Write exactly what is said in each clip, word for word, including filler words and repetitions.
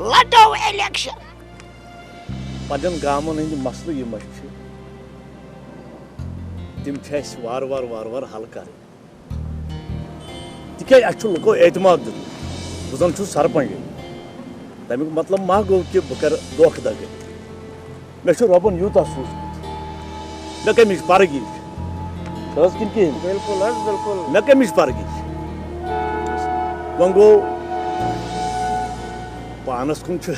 لٹو election. پننٮ۪ن گامن ہٕنٛدۍ مسلہٕ یِم اَسہِ چھِ، تِم چھِ اَسہِ وارٕ وارٕ وارٕ وارٕ حل کرٕنۍ۔ تِکیٛازِ اَسہِ چھُ لُکو اعتماد دیُتمُت، بہٕ زَن چھُس سرپنچ۔ تَمیُک مطلب ما گوٚو کہِ بہٕ کَرٕ دھوکہٕ دَگہٕ؟ مےٚ چھُ رۄبَن یوٗتاہ سوٗزمُت، مےٚ کَمِچ پَرٕگی چھِ؟ سُہ حظ کِنہٕ کِہیٖنۍ؟ بِلکُل حظ، بِلکُل۔ مےٚ کَمِچ پَرٕگی چھِ؟ وۄنۍ گوٚو پانَس کُن چھُ،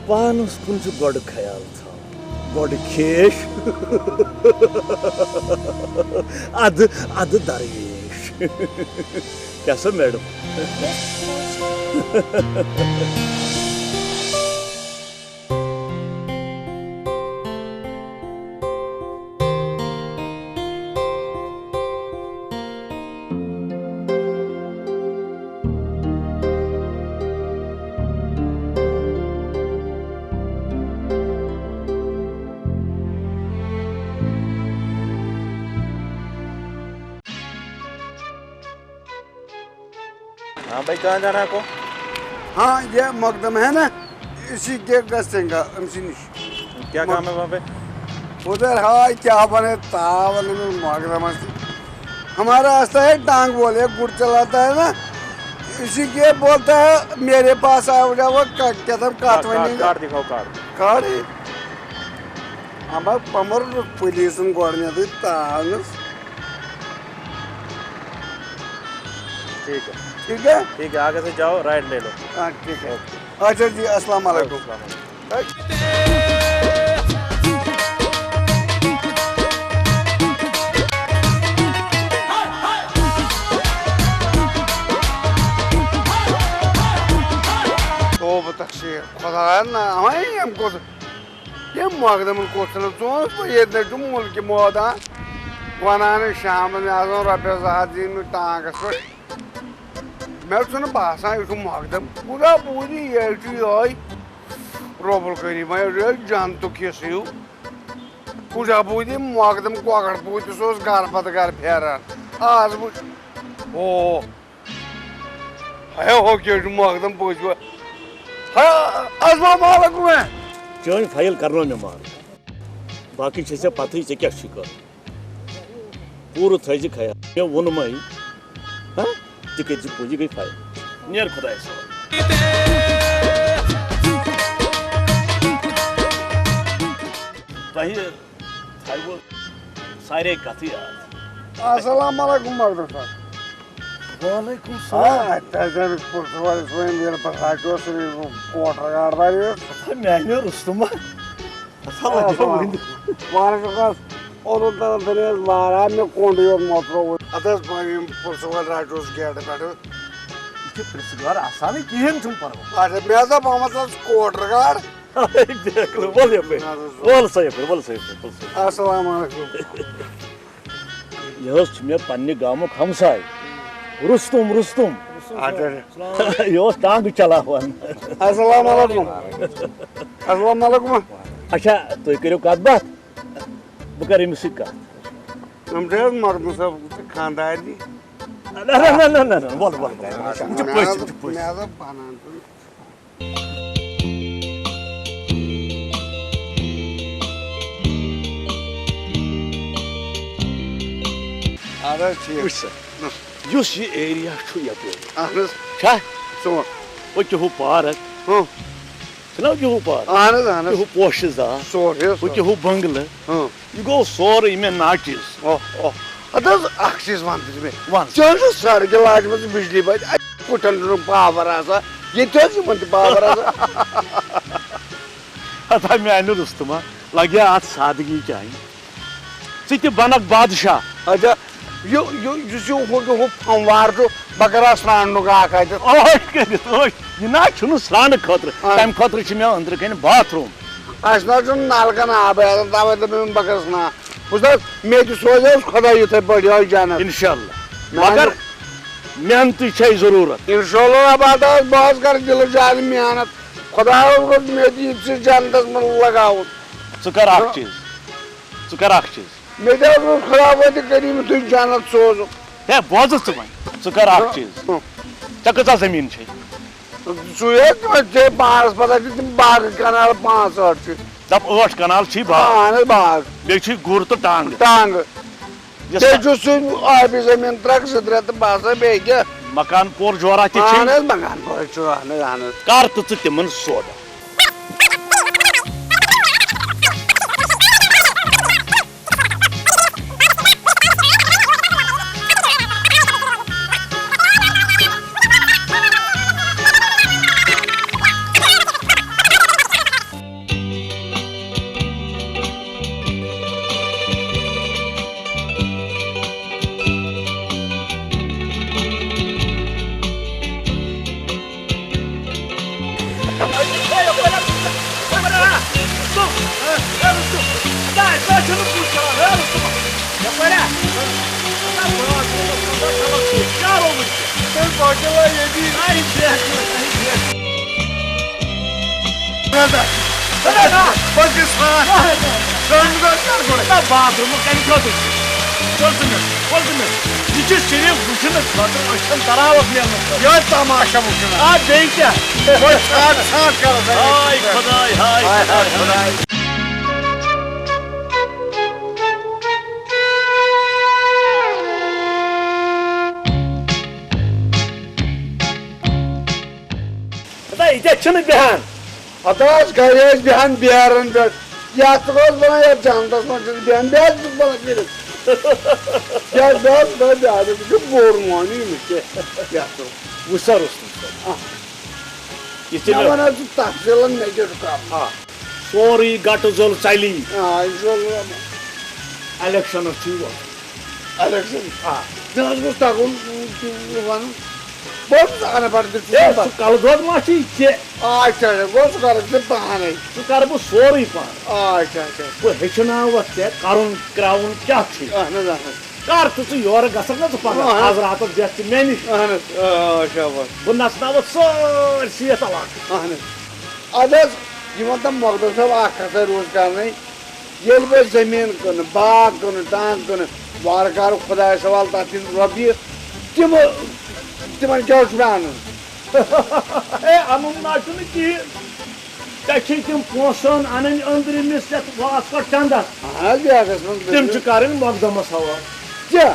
پانَس کُن چھُ گۄڈٕ خیال تھاوُن۔ گۄڈٕ کھیش، ادٕ، ادٕ درویش۔ کیٛاہ سا میڈم؟ ہاں بھائی، کہاں جانا ہے آپ کو؟ ہاں، یہ مقدم ہے نا، اسی کے گستنگا، اسی نش۔ کیا کام ہے وہاں پہ؟ ادھر ہاں، کیا بنے، تاون میں مقدم ہے۔ ہمارا آتا ہے ٹانگ والے، گڑ چلاتا ہے نا، اسی کے بولتا ہے، میرے پاس آ جاؤ، وہ کا-، کیا تھا، کارڈ، کارڈ، کارڈ دکھاؤ، کارڈ۔ کارڈ ہے۔ ہم پمر پولیسن گۄڈٕنیتھٕے تاونس۔ ٹھیک ہے۔ ٹھیک ہے؟ ٹھیک ہے، آگے سے جاؤ، رائٹ لے لو۔ ہاں، ٹھیک ہے۔ اوکے۔ اچھا جی، السلام علیکم۔ السلام علیکم۔ توبہٕ تقصیر، خدایا نا، وۄنۍ ییٚمۍ کوٚت، ییٚمۍ مۄقدمن کوٚت ژھٕنُن؟ ژٕ وَن، بہٕ ییٚتہِ نَے چھُ مُلکہِ مٲدان، وَنان ٲسۍ شامَن مےٚ آسہٕ رۄپیَس زٕ ہَتھ دِنۍ مےٚ ٹانٛگَس پٮ۪ٹھ۔ مےٚ چھُنہٕ باسان یہِ چھُ مۄقدم۔ بوٗزا بوٗزی، یہِ چھُ یِہوٚے رۄب الکریٖم، یہِ چھُ جنتُک حصہٕ ہیوٗ۔ بوٗزا بوٗزی، مۄقدم کۄکَر پوٗتِس اوس گَرٕ پَتہٕ گَرٕ پھیران۔ آز وٕچھ، ہو، ہے ہو کیٛاہ چھُ مۄقدم پوٗتِس؟ ہے، السلام علیکم۔ چٲنۍ فایل کرنو مےٚ مار۔ باقٕے چھےٚ ژےٚ پَتہٕے ژےٚ کیٛاہ چھُے کَرُن۔ پوٗرٕ تھٲیزِ خیال۔ مےٚ ووٚنمَے، ہا؟ تہِ کٔرۍ زِ پوٗرٕ، یہِ گٔے فایِل۔ نیر خۄدایَس حوالہٕ۔ تۄہہِ تھایوٕ سارے کَتھٕ یاد۔ السلام علیکم مقدم صٲب۔ وعلیکم السلام۔ آ، تۄہہِ زَن پُلسہٕ وٲلِس وۄنۍ ییٚلہِ بہٕ رَٹیوس، یہِ کوٹَر گاڈ بَریوس۔ ہَتہٕ ہا میٛانیو رُستُما۔ ہَتہٕ ہا آ، لَگیو آ۔ وٕنہِ۔ وعلیکم السلام۔ اوٚنُن تَنہٕ تَنہٕ حظ مارا مےٚ کوٚنٛڈٕے یوت مۄترووُن۔ اَدٕ حظ، بہٕ یِم پُلسہٕ وٲلۍ رَٹیوس گیٹہٕ پٮ۪ٹھٕ۔ یہِ چھِ پِرٛژھٕ گٲر آسانٕے، کِہیٖنۍ چھُنہٕ پَرواے۔ اچھا، مےٚ حظ دوٚپ، محمد صٲب، کوٹَر گاڈ۔ بیکلہٕ، وَل یَپٲرۍ۔ نہ حظ، وَل سا یَپٲرۍ، وَل سا یَپٲرۍ، وَل سا یَپٲرۍ۔ السلام علیکم۔ یہِ حظ چھُ مےٚ پننہِ گامُک ہمساے، رُستُم، رُستُم۔ اچھا۔ یہِ اوس ٹانٛگہٕ چلاوان۔ السلام علیکم۔ السلام علیکم۔ اچھا، تُہۍ کٔرِو کتھ باتھ، بہٕ کرٕ أمِس سۭتۍ کتھ۔ یِم چھِ حظ مقدم صٲب خانٛدارنہِ؟ نہ، نہ، نہ، نہ، نہ، وَل، وَل، وَل، وَل، یِم چھِ پٔژھۍ، یِم چھِ پٔژھۍ۔ مےٚ حظ بنان چھُنہٕ۔ اہن حظ، ٹھیٖک۔ وٕچھ سا، یُس یہِ ایریا چھُ یَپٲرۍ، اہن حظ۔ چھا؟ ژٕ وَن۔ ہُہ تہِ ہُہ پارک۔ ہُہ۔ چھُنہ ہُہ تہِ ہُہ پارک؟ اہن حظ، اہن حظ۔ ہُہ تہِ ہُہ پوشہٕ زاتھ۔ سورُے حظ، ہُہ تہِ سورُے۔ ہُہ بنٛگلہٕ۔ ہُہ۔ یہِ گوٚو سورُے مےٚ ناچیٖز۔ اوہ، اوہ۔ اَدٕ حظ، اَکھ چیٖز وَن تہٕ ژٕ مےٚ۔ وَن۔ ژےٚ حظ چھُ سڑکہِ لاجمٕژ بجلی بَتہِ، اَتہِ کُٹھٮ۪ن چھُنہٕ پاور آسان، ییٚتہِ حظ یِمَن تہِ پاور آسان۔ ہتا میٛانہِ رُستُما، لَگہِ ہا اَتھ سادگی چانہِ۔ ژٕ تہِ بَنَکھ بادشاہ۔ اچھا، یہِ، یہِ، یُس یہِ ہُہ، یہِ ہُہ پھموار چھُ، بہٕ کَرٕ اَتھ سرٛانٛٹنُک اَکھ اَتٮ۪تھ۔ عٲش کٔرِتھ، عٲش۔ یہِ نہ حظ چھُنہٕ سرٛانہٕ خٲطرٕ، آ۔ تَمہِ خٲطرٕ چھِ مےٚ أنٛدرٕ کَنہِ باتھ روٗم۔ اَسہِ نہ حظ چھُنہٕ نَلکَن آبٕے آسان، تَوَے دوٚپ مےٚ، بہٕ کَرٕ سرٛان۔ وٕچھ حظ، مےٚ تہِ سوزِ حظ خۄدا یِتھَے پٲٹھۍ یِہوٚے جنت۔ اِنشاءاللہ۔ میٛانہِ مگر محنتٕچ چھے ضروٗرت۔ اِنشاءاللہ رۄبا، تہٕ حظ بہٕ حظ کَرٕ دِلہٕ جان محنت۔ خۄدایا حظ گوٚژھ مےٚ تہِ یہِ ژٕ جنتَس منٛز لگاوُن۔ ژٕ کَر اَکھ چیٖز، ژٕ کَر اَکھ چیٖز۔ مےٚ تہِ حظ اوس خۄدا وۄنۍ تہِ کٔرِو مےٚ تُہۍ جنت سوزُن۔ ہے، بوز حظ ژٕ وۄنۍ۔ ژٕ کر اکھ چیٖز۔ ہُم۔ ژےٚ کۭژاہ زٔمیٖن چھے؟ سُے حظ، تِمن چھِ پانس پتہ چھِ تِم باغہٕ کنال پانٛژھ ٲٹھ چھِ۔ دپ ٲٹھ کنال چھی باغ۔ اہن حظ، باغ۔ بیٚیہِ چھی گُر تہٕ ٹانٛگہٕ۔ ٹانٛگہٕ۔ یہِ بیٚیہِ سا چھُ سُہ آبی زٔمیٖن ترٛکھ زٕ ترٛےٚ تہٕ بس بیٚیہِ کیٛاہ؟ مکان پور جورا تہِ چھی۔ اہن حظ، مکان پور چھُ، اہن حظ، اہن حظ۔ کر تہٕ ژٕ تِمن سودا۔ باتھ روٗمُک کَمہِ خٲطرٕ چھُ؟ کھول ژٕ مےٚ، کھول ژٕ مےٚ۔ یہِ چھُ صرف وٕچھنہٕ خٲطرٕ، أچھن تراوت مینہٕ خٲطرٕ۔ یہِ تماشہٕ وٕچھُن۔ آ، بیٚیہِ کیٛاہ؟ وۄنۍ ژھانٛڈ، ژھانٛڈ کَرو سا۔ ہاے خۄداے، ہاے ہاے، خۄداے، ہاے ہاے۔ خۄداے۔ ہتا، یہِ کیٛاہ چھُنہٕ بیٚہان؟ ہتا، أسۍ گرِ ٲسۍ بیٚہان بیرن پٮ۪ٹھ۔ یتھ اوس ونان، یتھ جنتس منٛز چھُنہٕ بیٚہان، بیٚہہ حظ چھُس بنان کٔرِتھ۔ یتھ بیٚہہ حظ بنان بیرن، یہِ چھُ بوٚڑ مۄہنیو، یہِ نہٕ کینٛہہ۔ یتھ اوس۔ وٕچھ سا رُستُم صٲب۔ آ۔ یہِ ژےٚ مےٚ مےٚ وَن حظ ژٕ تفصیٖلن، مےٚ کیٛاہ چھُ کرُن؟ آ۔ سورُے گٹہٕ زوٚل ژَلی۔ آ، یہِ چھُ الیکشنس چھُے ووت۔ الیکشن؟ آ۔ مےٚ حظ گوٚژھ تَگُن، م، م، وَنُن۔ بہٕ اوسُس اَن پَڑھ تہِ چھُس ہے، نہٕ سُہ پَتہٕ۔ کَلہٕ دود ما چھُے ژےٚ؟ آ، اچھا، اچھا، گوٚو سُہ کَرٕ ژٕ پانَے۔ سُہ کَرٕ بہٕ سورُے پانہٕ۔ آ، اچھا، اچھا۔ بہٕ ہیٚچھناوَتھ ژےٚ کَرُن کرٛاوُن کیٛاہ چھُے۔ اَہَن حظ، اَہَن حظ۔ کر تہٕ ژٕ یورٕ گژھکھ نا ژٕ پگاہ، اہن۔ آز راتس بیٚہہ ژٕ مےٚ نِش۔ اہن حظ، آ، آ، شاباش۔ بہٕ نژناوتھ سٲرسٕے یتھ علاقس۔ اہن حظ۔ ادٕ حظ، یہِ وَن تہٕ مۄخدم صٲب، اکھ کتھا روٗز کرنے، ییٚلہِ بہٕ زٔمیٖن کٕنہٕ، باغ کٕنہٕ، ٹانٛگ کٕنہٕ، وارٕ کارٕ خۄدایس حوالہٕ تتھ دِن رۄپیہِ، تِم، تِمن کیٛاہ اوس مےٚ انُن؟ ہے، انُن نہ چھُنہٕ کِہیٖنۍ۔ ژےٚ چھے تِم پونٛسہٕ ہن انٕنۍ أنٛدرِمِس یتھ واسکٹ چندس۔ اہن حظ، بیگس منٛز تِم بِلکُل۔ چھِ کرٕنۍ مۄقدمس حوالہٕ۔ کیٛاہ؟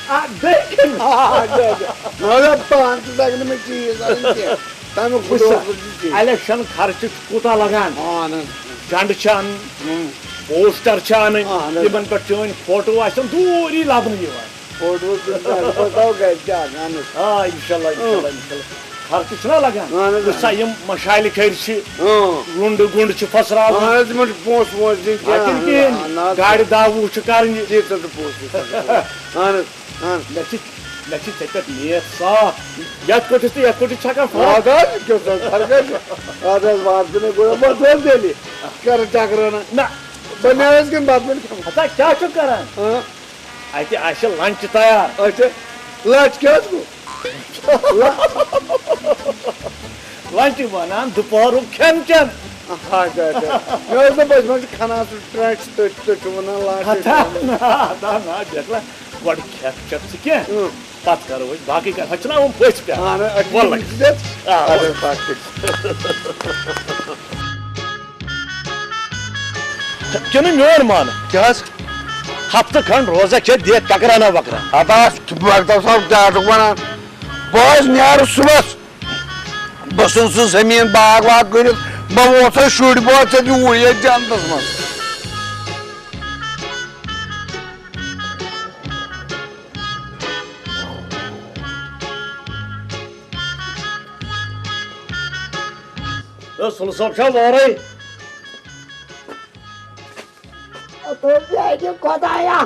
آ، بیٚیہِ کٔمِس؟ آ، آ، دِ، دِ۔ مگر پانہٕ تہِ لگہِ نہٕ مےٚ چیٖز انٕنۍ کینٛہہ۔ تمیُک وٕچھ سا، خصوٗص چھُ چیٖز۔ الیکشن خرچہٕ چھُ کوٗتاہ لگان؟ اہن حظ۔ جنڈٕ چھِ انٕنۍ، ہُم۔ پوسٹر چھِ انٕنۍ، اہن حظ۔ تِمن پٮ۪ٹھ چٲنۍ فوٹو آسن دوٗری لبنہٕ یِوان۔ فوٹو تُلِتھ اگر بہٕ تھاوٕ گرِ تہِ اکھ، اہن حظ۔ آ، انشاءاللہ، انشاءاللہ، اہن حظ۔ انشاءاللہ۔ خرچہٕ چھُنہ لگان؟ اہن حظ، وٕچھ سا، اہن حظ۔ یِم مشالہِ کھٔرۍ چھِ، اہن۔ رُنٛڈٕ گُنٛڈ چھِ پھٔسراوان۔ اہن حظ، تِمن چھِ پونٛسہٕ وونٛسہٕ دِنۍ آ، کینٛہہ، تِم اہن حظ، کِہیٖنۍ۔ اہن حظ۔ گاڑِ دَہ وُہ چھِ کرنہِ۔ تیٖژاہ تہٕ پونٛسہٕ چھِ لگان۔ اہن حظ، اہن حظ۔ مےٚ چھِ، مےٚ چھِ ژےٚ پٮ۪ٹھ نیت صاف۔ یَتھ کُٹھِس تہٕ یَتھ کُٹھِس چھَکان فرق۔ اَدٕ حظ، کیٛاہ سا فرق حظ چھِ؟ اَدٕ حظ، واتہٕ ژٕ مےٚ گۄڈٕ، بہٕ حظ تیٚلہِ۔ کَرٕ چکرا نہ۔ نہ۔ بہٕ مےٚ حظ کِنہٕ بَتہٕ مِلہِ کھٮ۪مہٕ؟ ہتا کیٛاہ چھُکھ کران؟ ہاں۔ اَتہِ آسہِ لنچ تیار۔ اچھا، لنچ کیٛاہ حظ گوٚو؟ لنچ وَنان دُپہرُک کھٮ۪ن چٮ۪ن۔ اچھا، اچھا۔ مےٚ اوس نہٕ بچپن چھُ کھنان سُہ ٹرٛنٛچ تٔتھۍ، تُہۍ چھِو وَنان لنچ۔ ہتا نہ، ہتا نہ، بیٹھلا، گۄڈٕ کھٮ۪کھ چٮ۪کھ ژٕ کینٛہہ، اۭں۔ پتہٕ کرو أسۍ باقٕے کتھ۔ ہۄتہِ چھِنہ یِم پٔژھۍ پٮ۪وان۔ اہن حظ، اَتہِ چھِ وَلہٕ۔ یِم زٕ۔ آ، اَدٕ حظ، باقٕے۔ کِنہٕ میون مان؟ کیٛاہ حظ؟ ہفتہٕ کھنٛڈ روزا کھٮ۪تھ دِیَکھ ککرانہ وکرانہ۔ ہتا، مۄخدم صٲب، کیٛاہ چھُکھ وَنان؟ بہٕ حظ نیرٕ صُبحس، بہٕ ژھٕنہٕ سُہ زٔمیٖن باغ واغ کٔرِتھ، بہٕ ووتھَے شُرۍ، بہٕ حظ ژَلہٕ یوٗرۍ ییٚتہِ جنتَس منٛز۔ ہے، سُلہٕ صٲب چھا وارَے؟ اَدٕ میٛانہِ خۄدایا،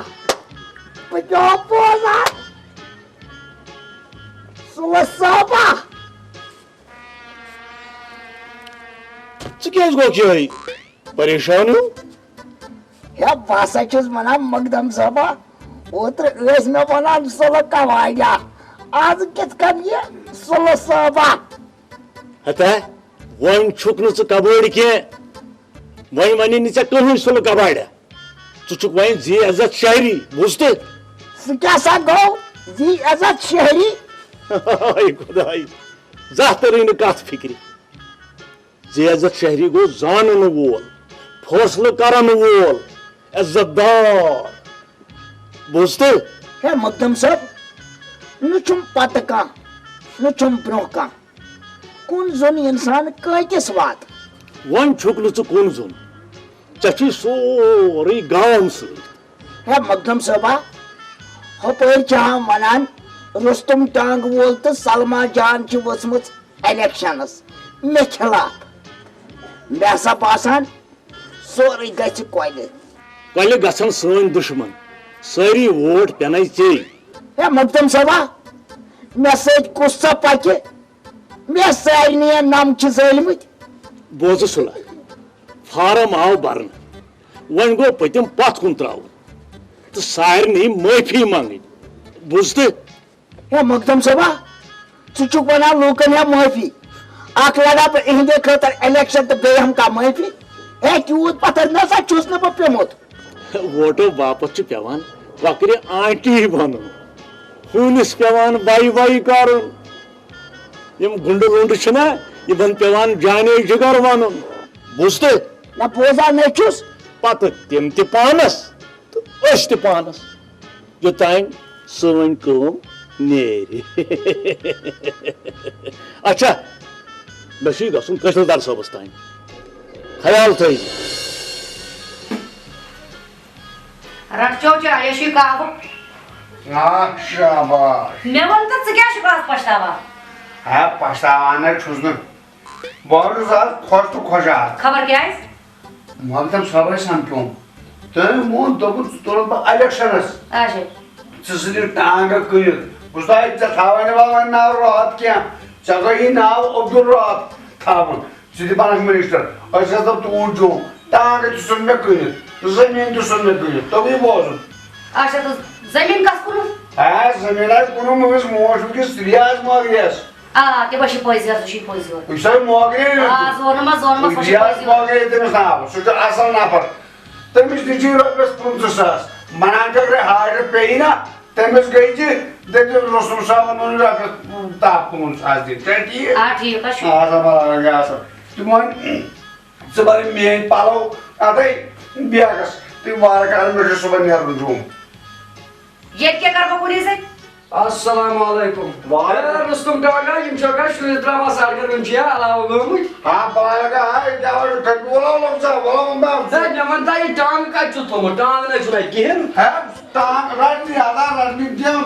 بہٕ کیٛاہ بوزان؟ سُلہٕ صٲبا! ژٕ کیٛازِ گوٚکھ یِہوٚے پریشان ہیوٗ؟ ہے، بہٕ ہسا چھُس وَنان مۄخدم صٲبا، اوترٕ ٲسۍ مےٚ وَنان سُلہٕ کباڑیا، آز کِتھ کٔنۍ یہِ سُلہٕ صٲبا؟ ہتا، وۄنۍ چھُکھ نہٕ ژٕ کبٲڑۍ کینٛہہ، وۄنۍ وَنہِ نہٕ ژےٚ کٕہٕنۍ سُلہٕ کباڑیا۔ ژٕ چھُکھ وۄنۍ ذی عزت شہری، بوٗزتھٕ؟ سُہ کیٛاہ سا گوٚو ذی عزت شہری؟ ہاے خۄداے، زانٛہہ ترٕے نہٕ کتھ فکرِ۔ زِ عزت شہری گوٚو زانن وول، فٲصلہٕ کرن وول، عزت دار۔ بوٗزتھٕ؟ ہے مقدم صٲب، نہٕ چھُم پتہٕ کانٛہہ، نہٕ چھُم برٛونٛہہ کانٛہہ۔ کُن زوٚن انسان کۭتِس واتہٕ؟ وۄنۍ چھُکھ نہٕ ژٕ کُن زوٚن، ژےٚ چھُے سورُے گام سۭتۍ۔ ہے مقدم صٲبا، ہپٲرۍ چھِ ہم ونان، رستم ٹانگ وول تہٕ سلما جان چھِ ؤژھمٕژ الیکشنس مےٚ خلاف۔ مےٚ ہسا باسان، سورُے گژھِ کۄلہِ۔ کۄلہِ گژھن سٲنۍ دُشمن، سٲری ووٹ پینَے ژے۔ ہے مقدم صٲبا، مےٚ سۭتۍ کُس سا پکہِ؟ مےٚ سارنٕے نم چھِ زٲلمٕتۍ۔ بوزٕ سُلہ، فارم آو برنہٕ، وۄنۍ گوٚو پٔتِم پتھ کُن ترٛاوُن تہٕ سارنٕے معٲفی منٛگٕنۍ۔ بوٗزتھٕ؟ ہے مقدم صٲبا، ژٕ چھُکھ ونان لوٗکن ہٮ۪م معٲفی، اکھ لڑا بہٕ اِہنٛدے خٲطرٕ الیکشن تہٕ بیٚیہِ ہٮ۪م کانٛہہ معٲفی؟ ہے تیوٗت پتھر نہ سا چھُس نہٕ بہٕ پیوٚمُت۔ ووٹو باپتھ چھُ پٮ۪وان کۄکرِ آنٹی بنُن، ہوٗنِس پٮ۪وان بَے بَے کرُن۔ یِم گُنڈٕ لُنڈٕ چھِنہ، یِمن پٮ۪وان جانے جگر وَنُن۔ بوٗزتھٕ؟ نہ بوزان نے چھُس۔ پتہٕ تِم تہِ پانس تہٕ أسۍ تہِ پانس، یوٚتام سٲنۍ کٲم نیرِ۔ اچھا، مےٚ چھُے گژھُن تحصیلدار صٲبس تام۔ خیال تھٲیزِ۔ رٹ چو چاے، یہِ چھُے کاوٕ۔ آ، شاباش۔ مےٚ وَن تہٕ، ژٕ کیٛاہ چھُکھ آز پَشتاوان؟ ہا، پَشتاوان نَے چھُس نہٕ۔ بہٕ حظ چھُس آز خۄش تہٕ خۄشحال۔ خبر کیٛازِ؟ مۄقدم صٲب ٲسۍ سمکھیوم۔ تٔمۍ ووٚن، دوٚپُن، "ژٕ تُلَتھ بہٕ الیکشنس۔ اچھا۔ ژٕ ژھٕنِو ٹانٛگہٕ کٕنِتھ۔ بہٕ چھُس دَپان، ژےٚ تھاوَے نہٕ بہٕ وۄنۍ ناو راتھ کینٛہہ۔ ژےٚ گوٚو یہِ ناو عبدالرات تھاوُن۔" ژٕ تہِ بنکھ منسٹر، أسۍ گژھو توٗرۍ جوٚم۔ ٹانٛگہٕ تہِ ژھُن مےٚ کٕنِتھ، زٔمیٖن تہِ ژھُن مےٚ کٕنِتھ، توٚگُے بوزُن۔ اچھا، تہٕ زٔمیٖن کَس کُنُتھ؟ آ، زٔمیٖن آسہِ کُنُتھ، مےٚ ٲس موج وٕنکیٚس ریاض مۄغلِیَس۔ آ، تہِ ما چھِ پوٚز یَتھ، سُہ چھُے پوٚز یوت۔ یہِ چھِ سۄے مۄغلے۔ آ، زورنہٕ ما، زورنہٕ ما، سۄ چھِ ریاض پوٚز یوت۔ مۄغلے تٔمِس ناو، سُہ چھُ اَصٕل نفر۔ تٔمِس نِش چھِ رۄپیَس پٕنٛژٕہ ساس، بنان چھِ اگرے ہاڈٕ پیٚیہِ نا، تٔمِس گٔے زِ دٔپِو رسول صٲبن ووٚن رۄپیس دَہ پانٛژھ آسہِ دِنۍ۔ چھا ٹھیٖک؟ آ، ٹھیٖک حظ چھُ۔ آ، سا بَلاے، آ، سا۔ تِم وۄنۍ ژٕ بَر میٛٲنۍ پَلو اَتھَے بیگَس، تہٕ وارٕ کارٕ مےٚ چھُ صُبحن نیرُن جوٚم۔ ییٚتہِ کیٛاہ کَرٕ بہٕ کُنی زٔنۍ؟ السلام علیکم۔ وعلیکم۔ ہے، رُستُم ٹاٹھا، یِم چھا کانٛہہ شُرۍ ترٛاوان سڑکَن، یِم چھِ یا علاوٕ گٔمٕتۍ؟ ہا، بَلاے لگا، ہا، یہِ کیٛاہ وَنان، کَتہِ وَلو لوٚگ ژےٚ، وَلو وَنان۔ ہے، مےٚ وَن تہٕ یہِ ٹانٛگہٕ کَتہِ چھُتھ تھوٚمُت؟ ٹانٛگہٕ نَے چھُنہٕ اَتہِ کِہیٖنۍ۔ ہے، ٹانٛگہٕ رَٹنہِ، اَدا رَٹنہِ دِم،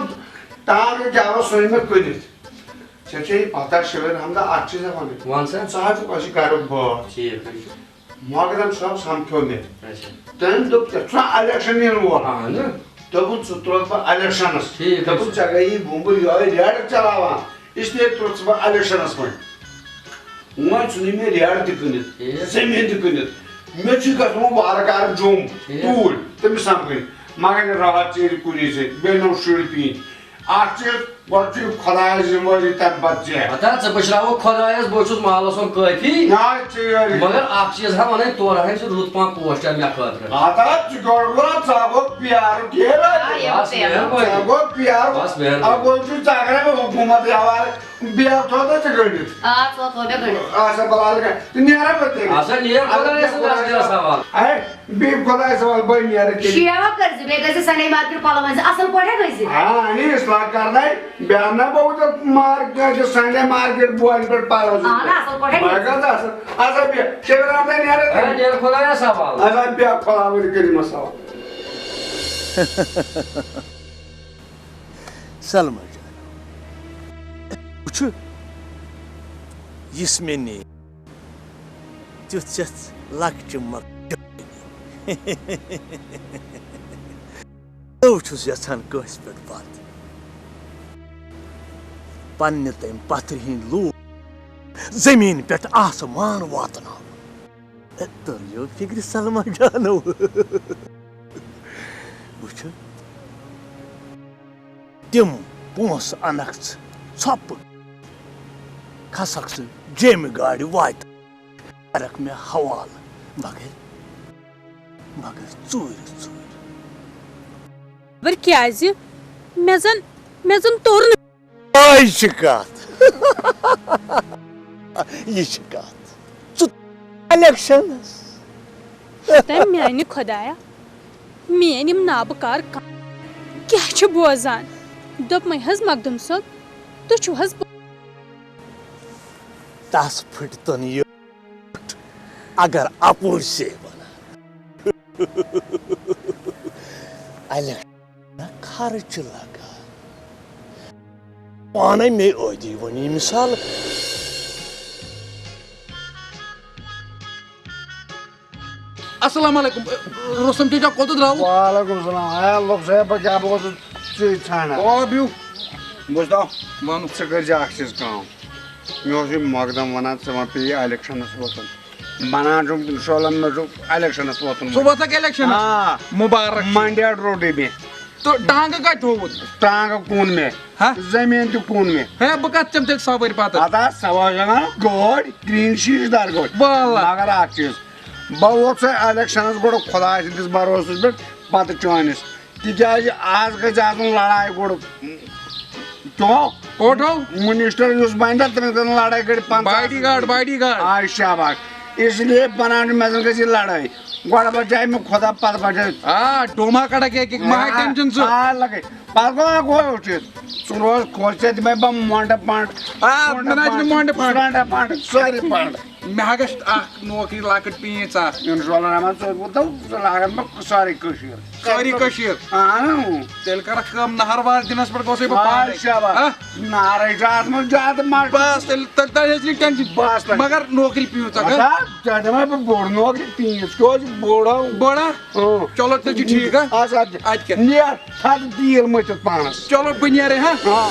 ٹانٛگہٕ کیٛاہ اوس سُے مےٚ کٕنِتھ۔ ژےٚ چھےٚ یہِ پتہ، شبیر احمد، اکھ چیٖزا وَنٕنۍ۔ وَن سا۔ ژٕ حظ چھُکھ اَسہِ گَریُک بٲژ۔ ٹھیٖک حظ چھُ۔ مۄغلن صٲب سمکھیو مےٚ۔ اچھا۔ تٔمۍ دوٚپ، "ژےٚ چھُنا الیکشن یِنہٕ وول؟" اہن۔ دوٚپُن، "ژٕ تُلَتھ بہٕ الیکشنس۔" ٹھیٖک حظ دوٚپُن، چھُ۔ "ژےٚ گٔیی بُمبہٕ یِہوٚے ریڈ چلاوان، اس لیے تُلَتھ ژٕ بہٕ الیکشنس وۄنۍ۔" وۄنۍ ژھُنُے مےٚ ریڈ تہِ کٕنِتھ، ٹھیٖک۔ زٔمیٖن تہِ کٕنِتھ۔ مےٚ چھُ گژھُن وارٕ کارٕ جوٚم، ٹھیٖک۔ توٗرۍ، تٔمِس سمکھٕنۍ۔ مگر نہٕ راحت ژیٖرۍ کُنی سۭتۍ، بیٚیہِ نوٚو شُرۍ پیٖنتۍ۔ اکھ چیٖز، گۄڈٕ چھُ یہِ خۄدایَس ذِمہٕ وٲری، تَمہِ پَتہٕ ژےٚ۔ ہتا، ژٕ پُشراوُکھ خۄدایَس، بہٕ چھُس محلَس سُنٛد کٲفی۔ نہ، ژٕ یہِ۔ مگر اَکھ چیٖز ہا وَنَے، تورٕ ہا چھُ رُت پَہَم پوسٹ مےٚ خٲطرٕ۔ ہتا، ژٕ کیٛاہ وَنان، ژٕ ہا گوٚو پیارُک یہِ۔ آ، یہِ بَس مہربٲنی۔ ژٕ ہا گوٚو پیارُک۔ بَس مہربٲنی۔ اَپٲرۍ چھُ ژٕ اَگرے مےٚ حکوٗمت یَوارٕ، بیٚیہِ ہا تھوٚو تہٕ ژٕ گٔنٛڈِتھ۔ آ، ژٕ ہا تھوٚو مےٚ گٔنٛڈِتھ۔ آ، سا بَلال، ژٕ نیرَکھ وۄنۍ تیٚلہِ۔ اَسا نیر خۄدایَس سُنٛد، اَسہِ کیٛاہ سوال۔ ہے، بیٚیہِ خۄدایَس حوالہٕ، بہٕ نیرٕ تیٚلہِ۔ شیوا کٔرۍ زِ، بیٚیہِ گٔژھۍ زِ سنڈے مارکیٹ پَلو أنۍ زِ، اَصٕل پٲٹھۍ گٔژھۍ زِ۔ آ، اَنہِ اصلاح کرنَے، بیٚہہ نا بہٕ وُنہِ مارکیٹ، سنڈے مارکیٹ بوجہِ پٮ۪ٹھ پَلو زِ۔ اَہَن، اَصٕل پٲٹھۍ۔ مگر اَصٕل، اَصٕل بیٚہہ، شیوا تہِ نیرٕ ہے، تیٚلہِ۔ نیر خۄدایَس حوالہٕ۔ اَصٕل بیٚہہ، خۄدا وٕنہِ کٔرِو مےٚ سوال۔ سلمہ جان، وٕچھِو، یُس مےٚ نیر۔ تیُتھ چھَس لۄکچہِ مۄکچہِ۔ بہٕ چھُس یژھان کٲنٛسہِ پٮ۪ٹھ بَتھ۔ پننہِ تَمہِ پَتھرِ ہِنٛدۍ لوٗکھ زٔمیٖن پٮ۪ٹھ آسمان واتناوُن۔ تٔرِو فِکرِ سلمہ جانو۔ وٕچھِو، تِم پونٛسہٕ اَنَکھ ژٕ ژھۄپہٕ، کھسَکھ ژٕ جیٚمہِ گاڑِ واتہِ۔ کرکھ مےٚ حوالہٕ، مگر، مگر ژوٗرِ ژوٗرِ۔ خبر کیٛازِ؟ مےٚ زن، مےٚ زن توٚر نہٕ۔ آ، یہِ چھِ کَتھ۔ یہِ چھِ کَتھ۔ ژٕ الیکشنس۔ تٔمۍ میانہِ خۄدایا، میٲنۍ یِم نابہٕ کار کم۔ کیٛاہ چھِ بوزان؟ دوٚپمَے حظ مخدوم صٲب، تُہۍ چھِو حظ پو- تس پھٕٹتن یہِ اگر اپُز سے ونان۔ الیکشن خرچ لگان۔ پانے مے ٲدی ونی مثال۔ السلام علیکم۔ رستم چچا، کوٚت درٛاوُکھ؟ وعلیکم السلام۔ ہے، لوٚگ صٲب، بہٕ کیٛاہ، بہٕ اوسُس ژٕے ژھانٛڈان۔ آ، بِہِو۔ بوزتو، وَنُن۔ ژٕ کٔرۍ زِ اکھ چیٖز کٲم۔ مےٚ اوس یہِ مۄقدم وَنان، ژٕ وَن پیٚیہِ الیکشنس ووتُن۔ بنان چھُم، انشاءاللہ، مےٚ چھُ الیکشنس ووتُن۔ ژٕ ووتھکھ الیکشنس؟ آ۔ مُبارک چھُ۔ منڈیٹ روٚٹُے مےٚ۔ تہٕ ٹانٛگہٕ کَتہِ تھوٚوُتھ؟ ٹانٛگہٕ کُن مےٚ۔ ہا؟ زٔمیٖن تہِ کُن مےٚ۔ ہے، بہٕ کَتھ چَمہٕ تیٚلہِ سوٲرۍ پَتہٕ؟ پَتہٕ ہا سوٲرۍ اَنان گٲڑۍ، گرٛیٖن شیٖشہٕ دار گٲڑۍ۔ واللہ۔ مگر اَکھ چیٖز، بہٕ ووت سا الیکشنس گۄڈٕ خۄداے سٕنٛدِس بروسس پٮ۪ٹھ، پتہٕ چٲنِس۔ تِکیٛازِ آز گژھِ آسُن لڑایہِ گۄڈٕ۔ کیوں؟ اوٹھو؟ منسٹر یُس بنہِ تہٕ تٔمِس گژھِ لڑایہِ گۄڈٕ پنٛژاہ۔ Body guard, body guard. آ، شاباش۔ اس لیے بناو مےٚ زن گژھِ یہِ لڑٲے۔ گۄڈٕ بچایہِ مےٚ خۄدا، پتہٕ بچایہِ۔ آ، ڈوما کڑا کیٛاہ کہِ مہ ہا آ، ٹینشن ژٕ۔ آ، لگے۔ پتہٕ گوٚو، گوٚو اوٚٹھ یِتھ۔ ژٕ روز خۄش، ژےٚ دِمے بہٕ مۄنڈٕ پنٛڈ۔ آ، مۄنڈٕ مےٚ نہ حظ چھُنہٕ پنٛڈ، مۄنڈٕ پنٛڈ۔ فرنڈٕ پنٛڈ، سٲری پنٛڈ۔ مےٚ ہا گژھِ اکھ نوکری لۄکٕٹ پیٖنٛژ اکھ۔ انشاءاللہ رحمان، ژٕ ووت، ژٕ لاگن بہٕ سٲرٕے کٔشیٖر۔ سٲری کٔشیٖر۔ اہن۔ تیٚلہِ کَرَکھ کٲم، نہروار دِنَس پٮ۪ٹھ گوٚژھُے بہٕ آ، پانَے۔ شاباش۔ ہا؟ نارے چھُ اَتھ منٛز زیادٕ مَزٕ۔ بس، تیٚلہِ، تیٚلہِ، تیٚلہِ حظ نِکھ ٹٮ۪نشَن۔ بس، لگے۔ مگر نوکری پیٖنٛژ اَکھ، ہا؟ اَتھ ژےٚ دِمے بہٕ بوٚڑ نوکری پیٖنٛژ، کیٛازِ بوٚڑ ہا؟ بوٚڑ ہا؟ اۭں۔ چلو، تیٚلہِ چھُ ٹھیٖک، ہا؟ اَدٕ سا، اَدٕ کیٛاہ؟ نیر، ژھَٹ تیٖل مٔتھِتھ پانَس۔ چلو، بہٕ نیرے، ہا؟ آ۔